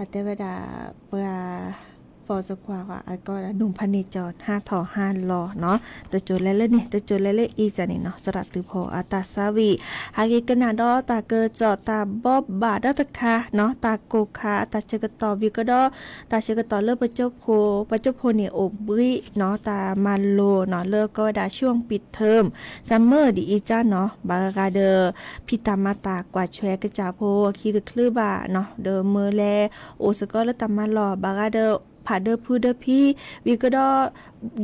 အတဲဝဲဒၣ် ပှၤ ပိာ်စကွၢ်ဃီ အကီဒၣ် နူၢ်ဖးန့ၢ်ကၠီၣ် ဟါထီၣ်ဟါလီၤနီၤ, တစိၤလဲၤလၢန့ၣ် တစိၤလဲၤလၢအံၤန့ၣ်နီၤ, သရၣ်သုးဖိအတၢ်သးဝံၣ် ဟးက့ၤကနၣ်ဒီးတၢ်ကစီၣ်တၢ်ဘိးဘၣ်ဒီးတခါနီၤ, တၢ်ကိၢ်ခါအတၢ်ဆၢကတီၢ်ဝံၤကဒီး တၢ်ဆၢကတီၢ်လၢပကၠိဖိ, ပကၠိဖိန့ၣ်အိၣ်ဘှံးနီၤ, တၢ်မၤလိနီၤ လၢကီဝဲဒၣ် ช่วงปิดเทอม summer ဒ်အံၤကၢ်နီၤ, ဘၣ်ဂၤဂၤဒီး ဖံးတၢ်မၤတၢ်ကွၢ်ဆွဲကစၢ်ဖိအခံတချုးဘၣ်နီၤ, ဒီးမ့ၢ်လဲၤအိၣ်စ့ၢ်ကီးလၢတၢ်မၤလီၢ် ဘၣ်ဂၤဒီး ဖးဒၢဖုဒၢဖံ ဝံၤကဒီး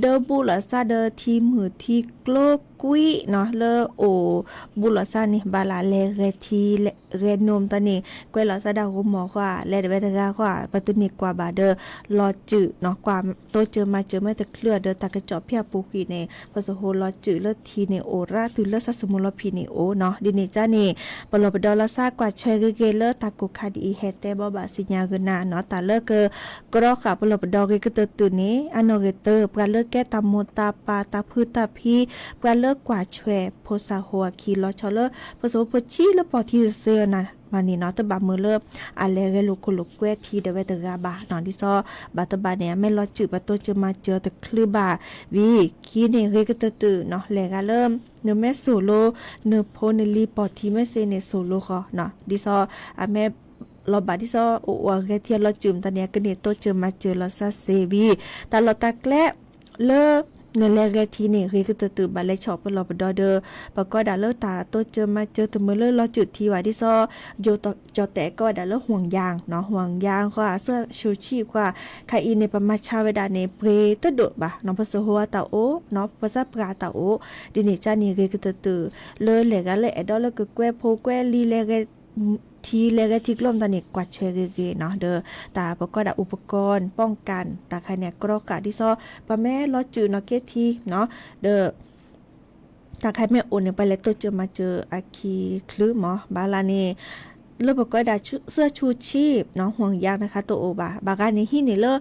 ဒၢဘူးလီၤစၢ်ဒီးထံမုၢ်ထံကျိကွံာ်နီၤ, လၢအိၣ်ဘူးလီၤစၢ်န့ၣ် ဘၣ်လၢလဲၤဂဲၤထံ ဂဲၤနိမတၢ်န့ၣ် ကွဲးလီၤစၢ်ဒၣ်ဂိၢ်မီၢ်ဃီ လဲၤတဝဲတဂၤဃီ ပတန့ၢ်ကွၢ်ဘၣ်ဒီး လီၤစုာ်နီၤ, ကွၢ်တိစၢၤမၤစၢၤမ့ၢ်တချုးဒီး တၢ်ကစီၣ်ဖဲအပူၤကွံာ်န့ၣ် ပစိာ်ဟိလီၤစုာ်လၢထံန့ၣ် အိၣ်ရၣ်တုၤလၢဆၣ်စမူလီၤဖံးန့ၣ်အိၣ်နီၤ, ဒ်န့ၣ်ကၢ်န့ၣ် ပလီၢ်ပဒီလီၤစၢ်ကွၢ်ဆွဲဂ့ၤဂ့ၤလၢတၢ်ကိၢ်ခါဒ်အံၤ ဟဲတဲဘိးဘၣ်စံၣ်ညီၣ်ဂ့ၤနၤနီၤ, တၢ်လၢက ကရီဃာ်ပလီၢ်ပဒီဂ့ၤကတၢၢ်တုၤန့ၣ် အနီၣ်ဂံၢ်တၢ ပှၤလၢကဲတၢ်မိၢ်တၢ်ပၢ်တၢ်ဖုတၢ်ဖံ ပှၤလၢကွၢ်ဆွဲဖိစၢ်ဖိအခံ လီၤဆီလၢ ဖိစၢ်ဖိဆံးလၢပီၢ်ထံတစ့အီၤနၤမးန့ၣ်နီၤ, တဘၣ်မုာ်လၢအလဲၤဂဲၤလိာ်ခိၣ်လိာ်ကွဲထံဒီးဝဲတဂၤဘၣ်နီၤ, ဒ်သိး ဘၣ်တဘၣ်န့ၣ် အမ့ၢ်လီၤစုာ်ပတိစၢၤမၤစၢၤတချုးဘၣ်, ဝံၤခံန့ၣ်ဂ့ၤကတၢၢ်တုၤနီၤ, လဲၤဂၤလၢ နမ့ၢ်စိာ်လိ နဖိနလံၤပီၢ်ထံမ့ၢ်စ့န့ၣ် စိာ်လိဃီနီၤ, ဒ်သိး အမ့ၢ် လီၤဘၣ်ဒ်သိး အိၣ်အဂဲၤထံအလီၤစုာ်မတၢ်န့ၣ် အကန့ၢ်တိစၢၤမၤစၢၤလီၤစၢ်စ့ဝံၤ တၢ်လီၢ်တၢ်ကျဲ လၢ နလဲၤဂဲၤထံန့ၣ် ဂ့ၤကတၢၢ်တုၤဘၣ်လဲၤဆီၣ်ပလီၢ်ပဒီဒီး ပကိးဒၣ်လၢတၢ်တိစၢၤမၤစၢၤတမုာ်လၢလီၤစုာ်ထံဘၣ်ဒ်သိး ကၠီၣ်တဲာ်ကိးဝဲဒၣ်လၢ ห่วงยางနီၤ, ห่วงยางဃီ เสื้อชูชีพဃီ ခဲအံၤန့ၣ် ပမၤဆါဝဲဒၣ်န့ၣ် ပှ့ၤတဒိၣ်ဘၣ်နီၤ, ပစိာ်ဟိအတၢ်အိၣ်နီၤ, ပစၢ်ပှၤအတၢ်အိၣ် ဒ်န့ၣ်ကၢ်န့ၣ် ဂ့ၤကတၢၢ်တုၤ လၢလဲၤဂၤလၢအဲၣ်ဒိးလၢကကွဲးဖိကွဲးလံၤလဲၤဂဲၤ ထံလဲၤဂဲၤထံကျိမတၢ်န့ၣ် ကွၢ်ဆွဲဂ့ၤဂ့ၤနီၤ, ဒီးတၢ်ပကိးဒၣ် อุปกรณ์ป้องกัน တၢ်ခါန့ၣ် အကရီဃာ်ဒ်သိး ပမ့ၢ်လီၤစုာ်နီၢ်က့ထံနီၤ, ဒီး တၢ်ခါမ့ၢ်အိၣ်န့ၣ် ပလဲၤတိစၢၤမၤစၢၤအခံချုးမး, ဘၣ်လၢန့ၣ် လၢပကိးဒၣ် เสื้อชูชีพနီၤ, ห่วงยางတခါတအိၣ်ဘၣ်, ဘၣ်ဂၤန့ၣ်ဟံးန့ၢ်လၢ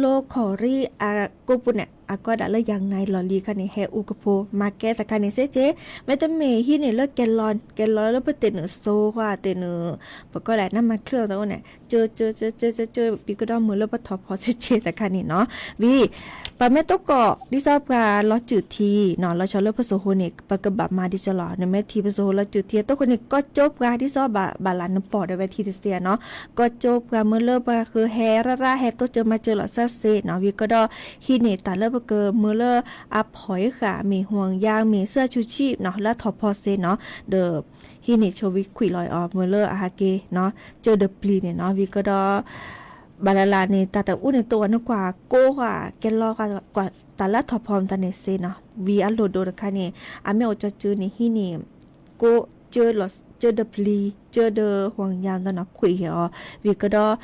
လိခီၣ်ရံအကိပူၤန့ၣ် အကိးဒၣ်လၢ ยางในหล่อลื่นခါန့ၣ် ဟဲအူကဖိ မၤကဲတခါန့ၣ်စ့ၢ်ကီး, မ့တမ့ၢ်ဟံးန့ၢ်လၢ แกลลอน, แกลลอนလၢပတ့ၢ်နုာ်စိဃီ တ့ၢ်နုာ် ပကိးဒၣ် น้ำมันเครื่องတအိၣ်န့ၣ် ကၠိကၠိကၠိကၠိကၠိကၠိ ပံၤကဒီမုၢ်လၢပထီၣ်ဖီစ့ၢ်ကီးတခါန့ၣ်နီၤ, ဝံၤ ပမ့ၢ်တကိး ဒ်သိးပှၤလီၤစုာ်ထံနီၤ, လီၤဆီလၢပစိာ်ဟိန့ၣ် ပကဘၣ်မၤဒ်သိးလီၤ, နမ့ၢ်ထံၣ်ပစိာ်ဟိလီၤစုာ်ထံ အတိၢ်ဃိန့ၣ် ကိးကၠိပှၤဒ်သိးဘၣ်လၢနပိာ်ဒီးဝဲထံတစ့နီၤ, ကိးကၠိပှၤမ့ၢ်လၢပှၤဃုဟဲရၣ်ရၣ်ဟဲတိစၢၤမၤစၢၤလီၤစၢ်စ့နီၤ, ဝံၤကဒီး ဟံးန့ၢ်တၢ်လၢပကမ့ၢ်လၢအဖီၣ်အဃာ် မ့ၢ် ห่วงยาง မ့ၢ် เสื้อชูชีพနီၤ လၢအထီၣ်ဖီစ့နီၤ, ဒီး ဟံးန့ၢ်ဆိဝံၤခွံၣ်လီၤအီၤ မ့ၢ်လၢအဟးက့ၤနီၤ, ကၠိဒီးပျံၤန့ၣ်နီၤ, ဝံၤကဒီး ဘၣ်လၢ်လၢ်န့ၣ် တၢ်တအိၣ်န့ၣ်တအိၣ်နကွၢ်ကိးဃာ် ကဲလီၤဃာ် ကွၢ်တၢ်လၢအထီၣ်ဖီမတၢ်န့ၣ်စ့နီၤ, ဝံၤအလိၣ်ဒိတခါန့ၣ် အမ့ၢ်အိၣ်ကၠီကၠိန့ၣ် ဟံးန့ၢ် ကိး ကၠိဒီးပျံၤ ကၠိဒီး ห่วงยาง တနီၤခွံၣ်ဟဲအီၤ, ဝံၤကဒီး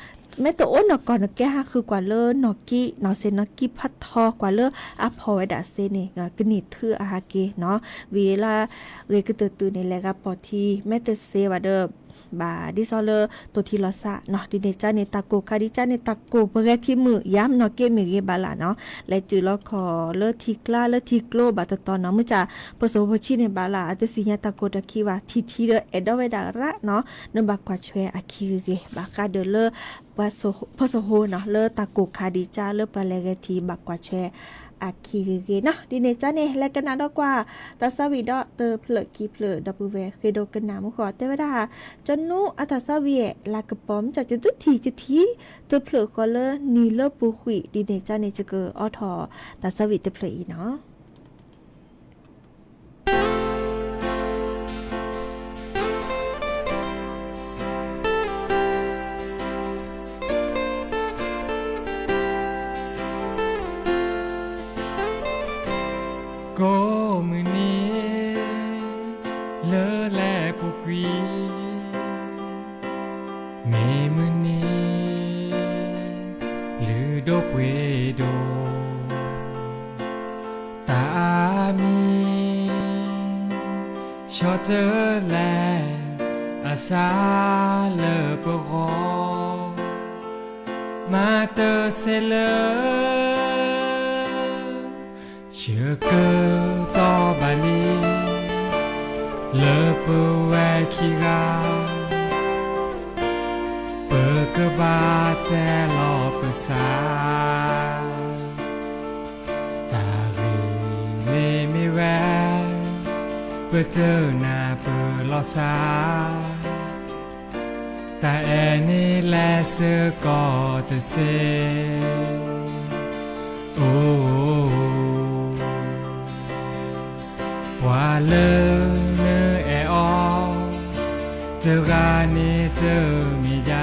မ့ၢ်တအိၣ်နီၢ်ကီၢ်နကဲဟးဃုကွၢ်လၢနီၢ်ကံနီၤ, စ့နီၢ်ကံဖးထီကွၢ်လၢအဖီၣ်ဝဲဒၣ်စ့န့ၣ် ကန့ၢ်ထုအဟးက့ၤနီၤ, ဝံၤလၢ ဂ့ၤကတၢၢ်တုၤန့ၣ် လဲၤဂၤပိာ်ထံ မ့ၢ်တစ့ဘၣ်ဒီး ဘၣ်ဒ်သိးလၢတိၢ်ထံလီၤစၢ်နီၤ, ဒ်န့ၣ်ကၢ်န့ၣ် တၢ်ကိၢ်ခါဒ်ကၢ်န့ၣ် တၢ်ကိၢ်ပှဲၤထံမုၢ် ယါမနီၢ်က့မ့ၢ်ဂ့ၤဘၣ်လၢ်နီၤ, လဲၤစုာ်လီၤခီၣ်လၢထံကျါလၢထံကျိဘၣ်တတီၤနီၤ, မုၢ်ဆါ ပစိာ်ဖိဆံးန့ၣ်ဘၣ်လၢ် အတသ့ၣ်ညါတၢ်ကိၢ်တၢ်ခံဘၣ်, ထံထံဒီးအဲၣ်ဒိးဝဲဒၣ်ရၣ်နီၤ, နဘၣ်ကွၢ်ဆွဲအခံဂ့ၤဂ့ၤ, ဘၣ်ဃးဒီးလၢ ပှၤဖိစိာ်ဟိနီၤ လၢတၢ်ကိၢ်ခါဒ်ကၢ်လၢပှၤလဲၤဂဲၤထံဘၣ်ကွၢ်ဆွဲအခံဂ့ၤဂ့ၤနီၤ, ဒ်န့ၣ်ကၢ်န့ၣ် လဲၤကနၣ်ဒီးကွၢ် တၢ်သးဝံၣ်ဒီးတဖျၢၣ်ခံဖျၢၣ် ဒီပုၢ်ဝဲၢ်ဃ့ဒိကနၣ်မုၢ်ဃီ တဲဝဲဒၣ် ကၠီနူအတၢ်သးဝံၣ်လၤကပီၤ မ့ၢ်ကၠီကၠီသုထံၣ်ကထံၣ် တဖျၢၣ်ဃီလၢနံၤလၢပူၤကွံာ် ဒ်န့ၣ်ကၢ်န့ၣ် ယကအိးထီၣ်တၢ်သးဝံၣ်တဖျၢၣ်အံၤနီၤ. ကိးမုၢ်နံၤ လၢလဲၤပူၤကွံာ် မ့ၢ်မုၢ်နံၤ လုၢ်ဒိၣ်ပှ့ၤဒိၣ် တၢ်အါမံၤ ဆီတလဲ အစၢ်လၢပဂီၢ် မၤတစဲးလၢ ဆၢကတီၢ်ဘၣ်လံ လၢပဝဲခံဂၤ ပကဘၣ်တဲလီၤပသး, တၢ်ဂ့ၢ်မ့မ့ၢ်ဝဲ ပတနၢ်ပၢၢ်လီၤစၢ်, တၢ်အဲၣ်န့ၣ်လဲၤစ့ၢ်ကီးတစ့ၢ်, အိ ပှၤလၢနအဲၣ်အီၤ တဂၤန့ၣ်တမ့ၢ်ယၤ,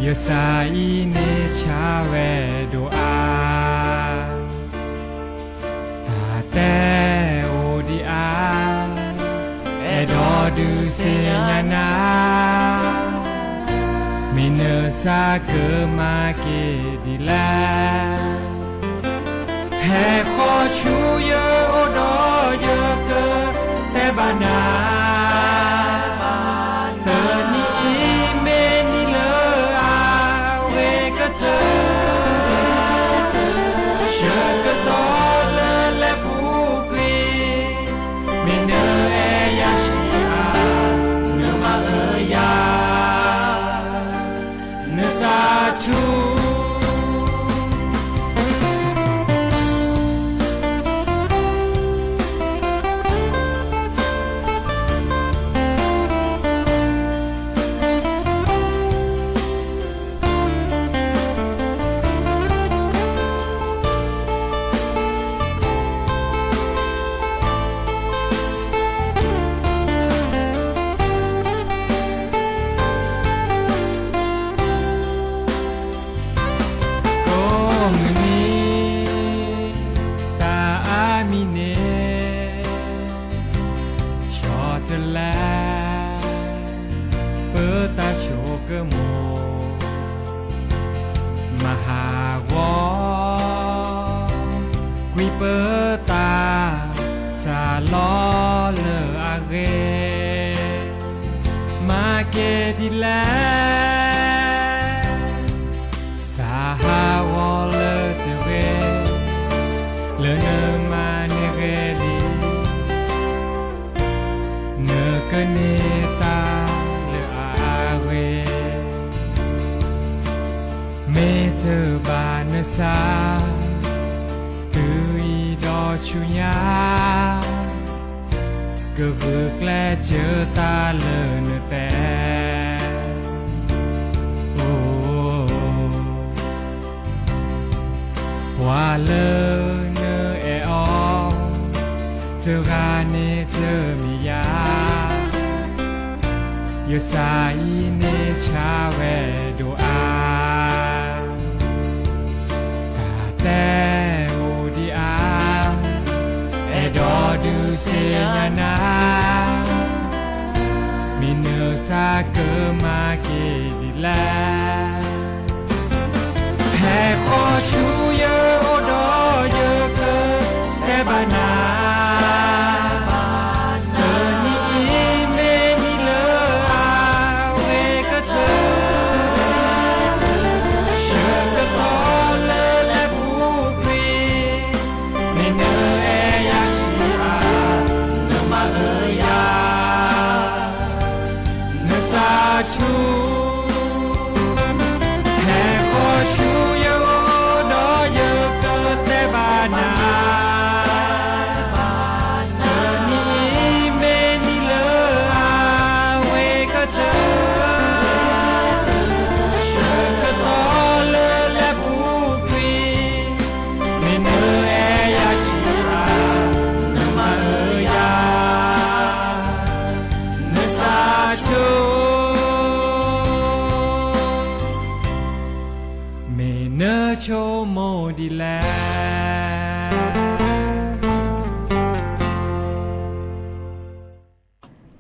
ယသးအံၤန့ၣ်ဆါဝဲဒိၣ်အါ, တၢ်တဲအိၣ်ဒံးအါ, အဲၣ်ဒိးဒုးသ့ၣ်ညါနၤ, မ့ၢ်နသးကမၤက့ၤဒ်လဲၣ်. ဟဲဃီဆူယအိၣ်ဒီးယကတဲဘၣ်နၤ, တနံၤအံၤမ့ၢ်နံၤလၢအဂ့ၤကတၢၢ်, ဆၢကတီၢ်လၢလဲၤပူၤကွံာ်, မ့ၢ်နအဲၣ်ယၤဆံးဧါ, နမၤအၢယၤ နသးဆူ ကိးမုၢ်နံၤ တၢ်အါမံၤန့ၣ် ဆီတလဲ ပတၢ်ဆိကမိၣ် မၤဟးဂီၤ ကွံာ်ပတၢ်စၢ်လီၤလၢအဂ့ၤ, မၤက့ၤဒ်လဲၣ် စၢ်ဟးဂီၤလၢတဂ့ၤ, လၢနမၤန့ၢ်ဂ့ၤလံ နကန့ၢ်တၢ်လၢအဂ့ၤ, မ့ၢ်တဘၣ်နသး တုၤအံၤဒီးဆူညါ ကဂုာ်ကျဲးစၢးတၢ်လၢနတဲ, အိ ပှၤလၢနအဲၣ်အီၤ တဂၤန့ၣ်တမ့ၢ်ယၤ, ယသးအံၤန့ၣ်ဆါဝဲဒိၣ်အါ, တၢ်တဲအိၣ်ဒံးအါ, အဲၣ်ဒိးဒုးသ့ၣ်ညါနၤ, မ့ၢ်နသးကမၤက့ၤဒ်လဲၣ်. ဟဲဃီဆူယအိၣ်ဒီးယကတဲဘၣ်နၤ, တနံၤအံၤမ့ၢ်နံၤလၢအဂ့ၤကတၢၢ်, ဆၢကတီၢ်လၢလဲၤပူၤကွံာ်, မ့ၢ်နအဲၣ်ယၤဆံးဧါ, နမၤအၢယၤ နသးဆူၣ်, ဟဲဃီဆူယအိၣ်ဒီးယကတဲဘၣ်နၤ, တနံၤအံၤမ့ၢ်နံၤလၢအဂ့ၤကတၢၢ်, ဆၢကတီၢ်လၢလဲၤပူၤကွံာ်, မ့ၢ်နအဲၣ်ယၤဆံးဧါ, နမၤအၢယၤ နသးဆိ, မ့ၢ်နဆိကမိၣ်ဒ်လဲ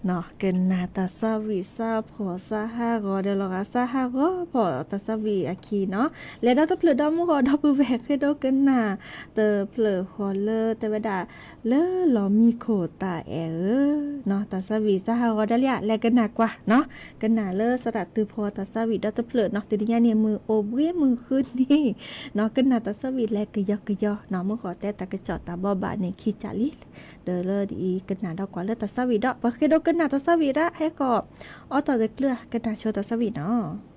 ၣ်. ကနၣ်တၢ်သးဝံၣ် စးဖှီၣ်စးဟးဂီၤဒီးလီၤဂာ် စးဟးဂီၤဖှီၣ်တၢ်သးဝံၣ်အခံနီၤ, လဲၤဒီတဖျၢၣ်ဒီးမုၢ်ဂီၤဒီပုၢ်ဝဲၢ် ဃ့ဒိကနၣ်တဖျၢၣ်ဃီလၢတဲဝဲဒၣ် လၢလီၢ်မံခိၣ်သးအဲၣ်ဧၢ, တၢ်သးဝံၣ်စးဟးဂီၤဒီးလံဧါ, လဲၤကနၣ်ကွၢ်နီၤ, ကနၣ်လၢစီၤဒၣ်တုၤဖီတၢ်သးဝံၣ်ဒီတဖျၢၣ်နီၤ, တုၤတညါန့ၣ် မုၢ်အိၣ်ဘှံးမုၢ်ဃုနံၤနီၤ, ကနၣ်တၢ်သးဝံၣ်လဲၤကယီကယီနီၤ, မုၢ်ဃီတဲတၢ်ကစီၣ်တၢ်ဘိးဘၣ်န့ၣ်ခံကၢ်လံ, ဒီးလၢဒ်အံၤ ကနၣ်ဒီးကွၢ်လၢတၢ်သးဝံၣ်ဒီး ပဃ့ဒိကနၣ်တၢ်သးဝံၣ်ဒၣ် ဟဲကီး အီတၢ်တကျၢၤ ကနၣ်ဆိတၢ်သးဝံၣ်နီၤ.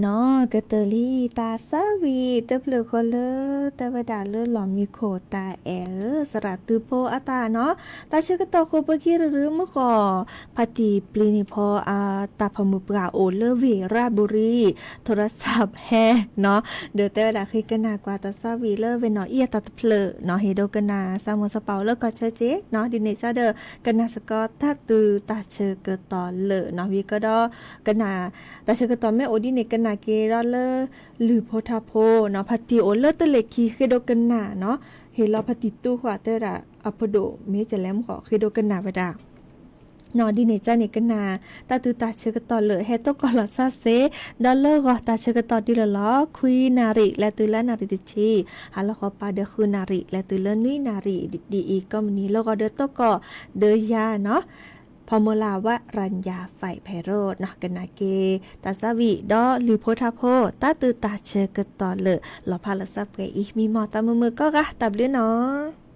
နီၢ်ကတၢၢ်လံ တၢ်သးဝံၣ်တဖျၢၣ်ဃီလၢ တဲဝဲဒၣ်လၢလီၢ်မံခိၣ်တၢ်အဲၣ်ဧၢ သရၣ်သုးဖိအတၢ်နီၤ, တၢ်ဆၢကတီၢ်ဃိပက့ၤရၢမုၢ်ဃီ ဖါတံၢ်ပျံၤန့ၣ်ဖီ တၢ်ဖီၣ်မုၢ်ပှၢ်အိၣ်လၢဝ့ၢ်ရၤဘူရံ ထိရစးဖဲနီၤ, ဒီးတဲဝဲဒၣ်ဃ့ကနၣ်ကွၢ်တၢ်သးဝံၣ်လၢဝ့ၢ်နီၢ်အံၤအတၢ်တဖျၢၣ်နီၤ, ဟ့ၣ်ဒိကနၣ် စၢ်မိၢ်စၢ်ပၢ်အိၣ်လၢကီၢ်ဆၢက့နီၤ, ဒ်န့ၣ်စ့ၢ်ဒီး ကနၣ်စ့ၢ်ကီးတၢ်သုးတၢ်ဆၢကတီၢ်လၢာ်နီၤ, ဝံၤကဒီး ကနၣ် တၢ်ဆၢကတီၢ်မ့ၢ်အိၣ်ဒ်န့ၣ် ကနၣ်က့ၤဒီးလၢ လုၢ်ဖိထါဖိနီၤ, ဖါတံၢ်အိၣ်လၢတလ့ၢ်ခံဃ့ဒိကနၣ်နီၤ, ဟ့ၣ်လီၤဖါတံၢ်တူၢ်ဃီ တဲဝဲဒၣ် အဖိဒိၣ်မ့ၢ်ကလဲၤမုၢ်ဃီ ဃ့ဒိကနၣ်ဝဲဒၣ် နီၤ, ဒ်န့ၣ်စ့ၢ်န့ၣ် ကနၣ် တၢ်သုးတၢ်ဆၢကတီၢ်လၢာ် ဟဲတိၢ်ကီၢ်လီၤစၢ်စ့ၢ်, ဒီးလၢဂီၤတၢ်ဆၢကတီၢ်တုၤလီၤလီၤ ခွံနၣ်ရံၣ် လဲၤတုၤလၢနၣ်ရံၣ်တဆံ, ဟါလီၤဃီပၤဒီးဃုနၣ်ရံၣ် လဲၤတုၤလၢနွံနၣ်ရံၣ် ဒ်အံၤ ကိးမုၢ်နံၤလၢဂီၤဒီးတိၢ်ကီၢ်ဒီးယၤနီၤ, ဖီမူလၣ်ဝရၤယၤ five ဖဲရိနီၤ, ကနၣ်က့ၤ တၢ်သးဝံၣ် ဒီးလုၢ်ဖိထါဖိ တၢ်သုးတၢ်ဆၢကတီၢ်လၢာ် လီၤဖးလၢစးပှဲၤအံၤ မံမီၢ်တၢ်မုာ်မုာ်ကိးဂၤ တၢ်ဘျုးနီၤ.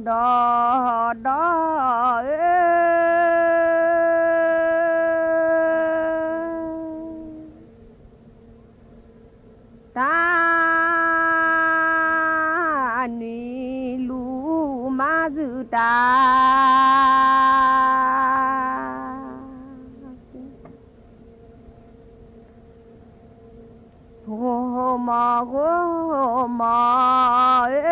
ဒီးဒီးဧၢ, တၢ်နံၤလူၤမၤသုတၢ် ဂိၢ်မီၢ်ဂိၢ်မီၢ်ဧၢ,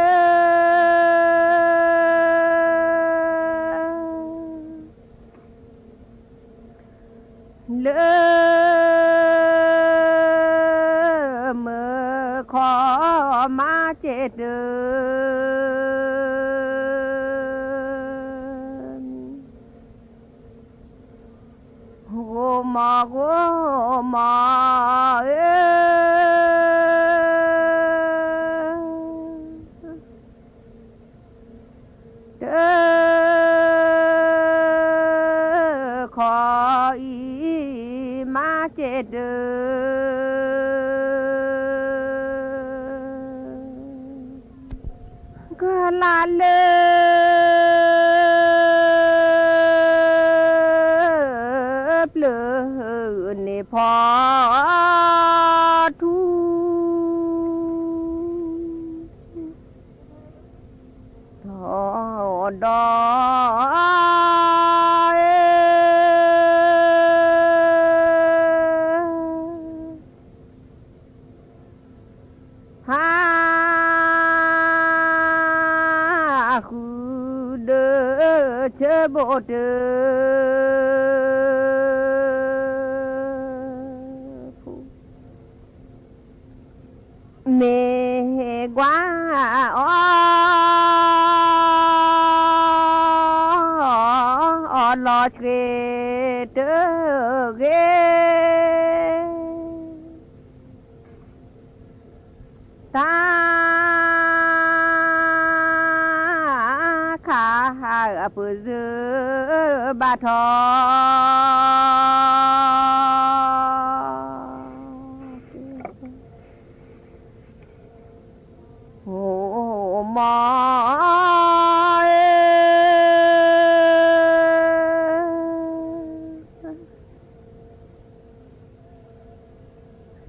လၢမုၢ်ခီမၤစဲးတၢၢ် ဂိၢ်မီၢ်ဂိၢ်မီၢ်ဧၢ, တၢ်ခီအံၤမၤစဲးတၢၢ် ကလးလၢ ပျၢၤန့ၣ်ဖီထူ ဒီးဒီး ဟါဃုဒီးဆၢဘိးတၢ် မ့ၢ်ကွၢ်အီၤ အီၤလီၤဆှ့တဂ့ၤ တၢ်ခးအပၢၢ်စၢၤဘၣ်ထီၣ် ဂိၢ်မီၢ်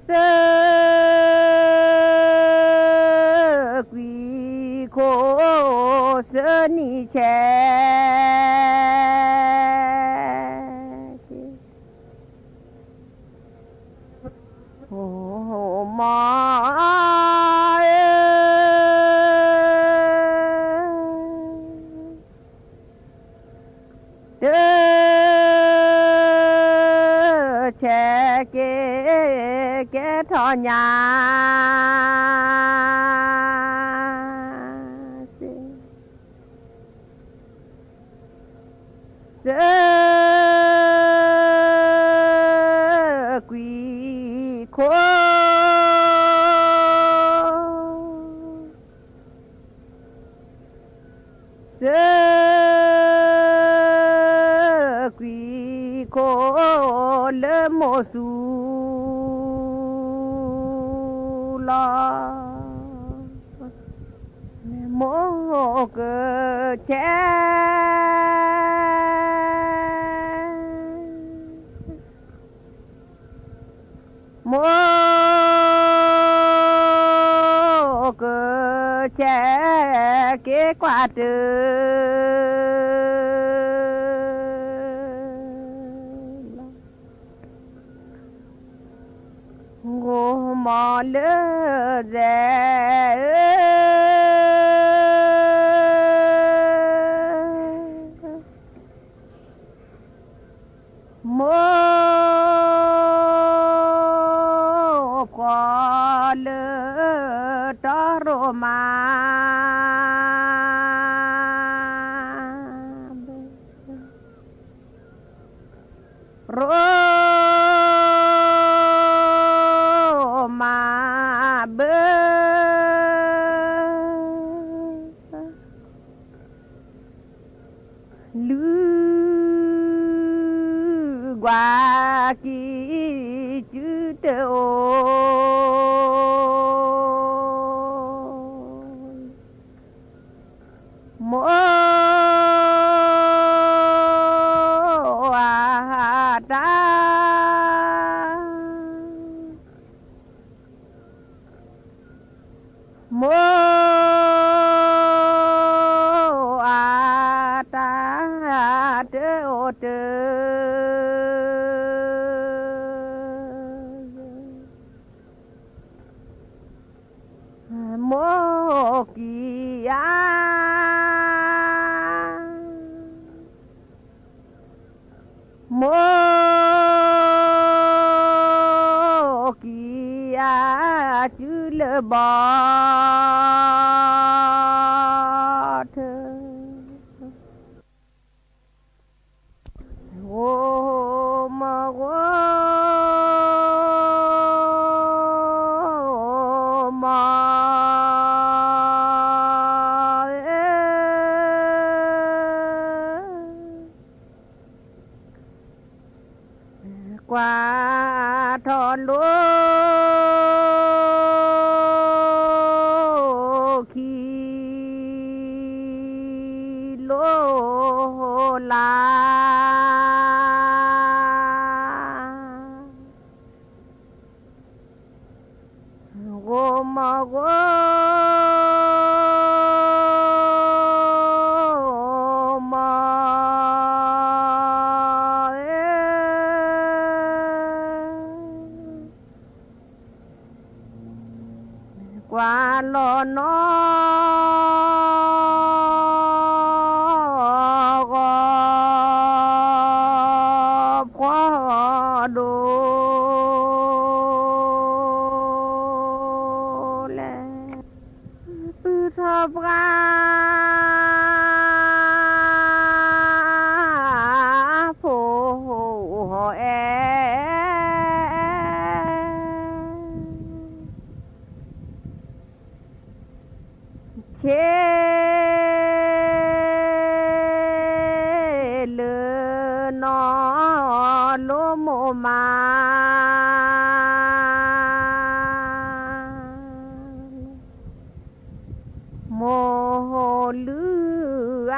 သၢကွံာ်ခိၣ်သၢနံၣ်ဆဲး ဂိၢ်မီၢ် တၢ်ဆဲးက့ၤကဲထီၣ်ညါ သၢကွံာ်ခိၣ် သၢကွံာ်ခိၣ်လၢမိၢ်သူလီၤ မိၢ်ကဆဲး မိၢ်ကဆဲးက့ၤကွၢ်တၢ် ဂိၢ်မီၢ်လၢစဲးဧၢ မိၢ်ဖှီၣ်လၢတီရိမၤ ရိမၤဘၢ လုၢ်ကွၢ်ကံၢ်စုတအိၣ် မိၢ် မိၢ်အတၢ်တအိၣ်တၢ် မိၢ်ကံယါ မိၢ်ကံယါ စုလၢဘီထၢ ဂိၢ်မီၢ်ဂိၢ် မီၢ် ကွၢ်ထီၣ်လိၣ်ခံ လိၣ်လါ ဂိၢ်မီၢ်ဂိၢ် မီၢ် ကွၢ်လီၤနီၢ်ဂီၤ ဖှီၣ်ဒိၣ်လဲၣ် ပုၢ်ထီၣ်ပှၢ် ဖိဟီၣ်အဲၣ် ဆ့လၢနီၢ်လိမိၢ်မး မိၢ်လုၢ်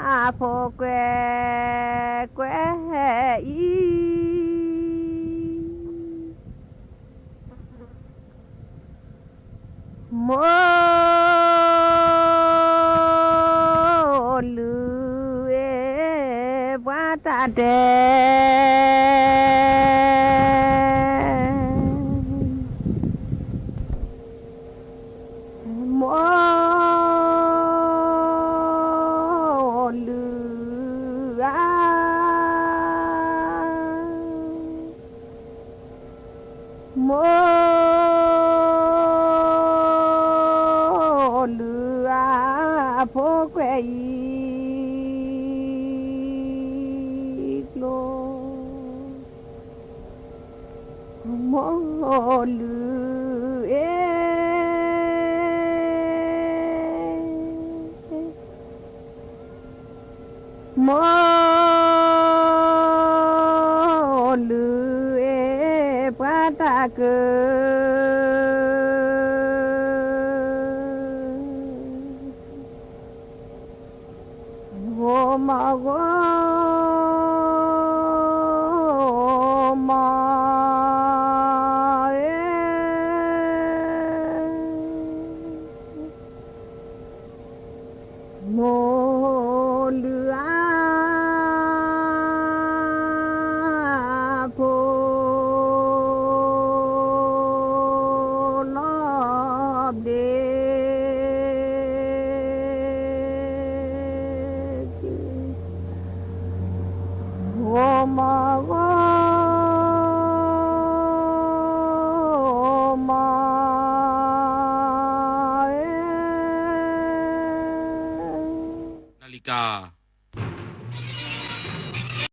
အါ ဖိကွဲကွဲအံၤ မိၢ်လုၢ်အ့ၣ် ပှၤတၢ်တဲ မိၢ်လုၢ်အါ မိၢ်လုၢ်အါ ဖိကွဲအံၤကျိ မိၢ်လုၢ်အ့ၣ် မိၢ်လုၢ်အ့ၣ် ပှၤတၢ်ကၢ